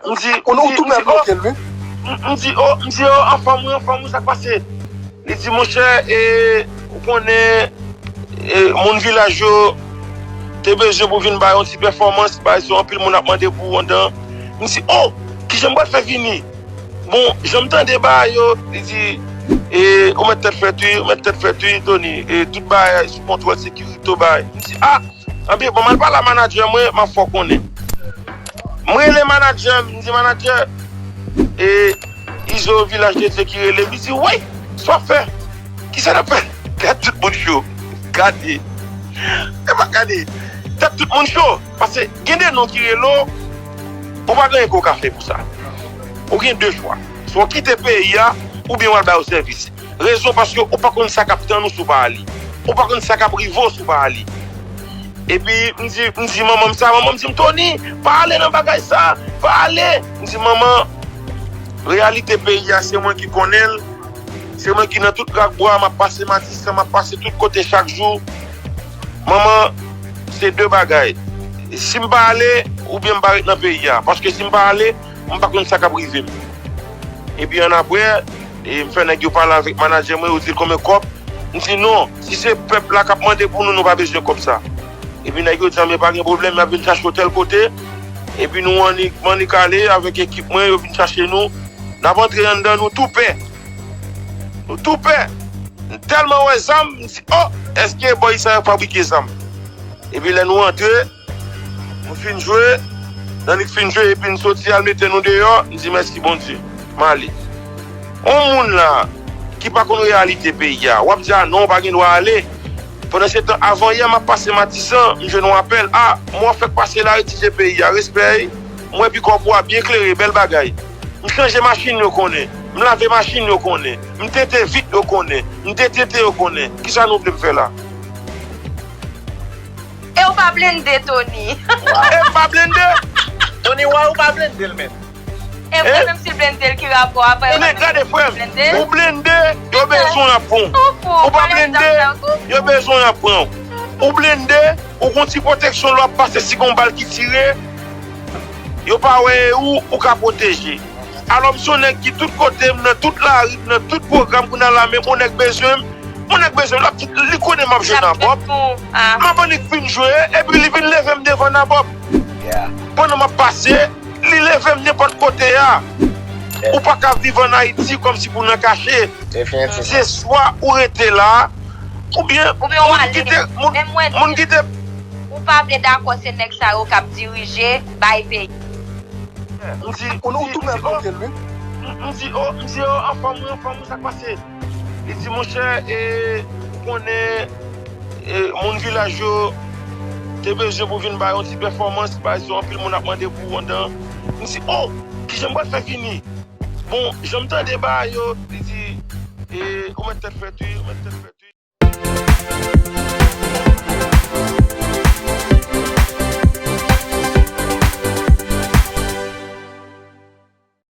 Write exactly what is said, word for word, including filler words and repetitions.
M di, ou, ou tou pè bloke l, wi. M di, o, m di, o, anfòm wi, anfòm wi, sa k pase? Li di, monchè, e, ou konnen, e, moun vilaj yo te bezwen pou vin bay yon ti pèfòmans, bay se anpil moun ap mande pou ou anndan. M di, o, kijan m pral fè vini? Bon, jan m tande bagay yo, li di, e, ou mèt tèt frèt wi, ou mèt tèt frèt wi, Tony, e, tout bagay sou kontwòl, sekirite w bagay. M di, a, anben, bon, m al pale a manadjè mwen, m ap fè w konnen. M rele manadjè m, m di, manadjè, e, Izo Vilaj de Dye ki rele m, li di, wi, sa w ap fè? Kisa n ap fè? Tèt tout moun cho. Gade. E pa gade. Tèt tout moun cho. Paske gen de non ki rele w, ou pa gen anyen ke w ka fè pou sa. Ou gen de chwa. Swa w kite peyi a, oubyen w al ba yo sèvis. Rezon paske ou pa konn sa k ap tann ou si w pa ale. Ou pa konn sa k ap rive w si w pa ale. Epi m di, m di manman m sa, manman m di m, Tony, pa ale nan bagay sa, pa ale. M di, manman, reyalite peyi a, se mwen ki konnen l. Se mwen ki nan tout rak bwa, m ap pase Matisan, m ap pase tout kote chak jou. Manman, se de bagay. Si m pa ale, oubyen m pa ret nan peyi a. Paske si m pa ale, m pa konn sa k ap rive m. Epi annapre, e, m fè nèg yo pale avèk manadjè mwen, yo di l konbyen kòb. M di non, si se pèp la k ap mande pou nou, nou pa bezwen kòb sa. Epi nèg yo di, anben pa gen pwoblèm, y ap vin chache w tèl kote. Epi nou annik, m annik ale avèk ekip mwen, yo vin chache nou. N ap antre anndan, nou tou pè. Nou tou pè. M tèlman wè zam, m di, o, èske bò sa yo fabrike zam? Epi lè nou antre, nou fin jwe, n annik fin jwe, epi n soti al mete nou deyò, m di, mèsi Bondye. M ale. Yon moun la, ki pa konn reyalite peyi a, w ap di, a non, w pa gen dwa ale. Pandan se tan, avan yè, m ap pase Matisan, m jwenn yon apèl, a, mwen w ap fèk pase la, retire peyi a, respè, wi. M wè pi kòb ou a byen klere, bèl bagay. M chanje machin yo konnen. M lave machin yo konnen. M tete vit yo konnen. M detete yo konnen. Kisa nou vle m fè la? E ou pa blende, Tony. E m pa blende? Tony Wa ou pa blende l menm. E mwen menm si blende l ki rapò a pa. Ebyen gade frè m. Ou blende, yo bezwen y ap pran w. Ou pa blende, yo bezwen y ap pran w. Ou blende, ou gon ti pwoteksyon lè w ap pase si gon bal ki tire. Yo pa wè e ou, ou ka pwoteje. Alò m se yon nèg ki tout kote m, nan tout lari m, nan tout pwogram kounye a la, menm yon nèg bezwen m, yon nèg bezwen m, l ap di, li konnen m ap jwe nan bòb. M ap annik fin jwe, epi li vin leve m devan nan bòb. Pandan m ap pase, li leve m nenpòt kote a. Ou pa ka viv ann Ayiti kòmsi pou nan kache. Se swa ou rete la, oubyen moun kite, moun, moun kite. Ou pa vle dakò se nèg sa yo k ap dirije, bay peyi. M di, ou tou pè bloke l, wi. M di, o, m di, o, anfòm wi, anfòm wi, sa k pase? Li di, monchè, e, ou konnen, e, moun vilaj yo te bezwen pou vin bay yon ti pèfòmans, bay se anpil moun ap mande pou ou anndan. M di, o, kijan m pral fè vini? Bon, jan m tande bagay yo, li di, e, ou mèt tèt frèt wi, ou mèt tèt frèt wi.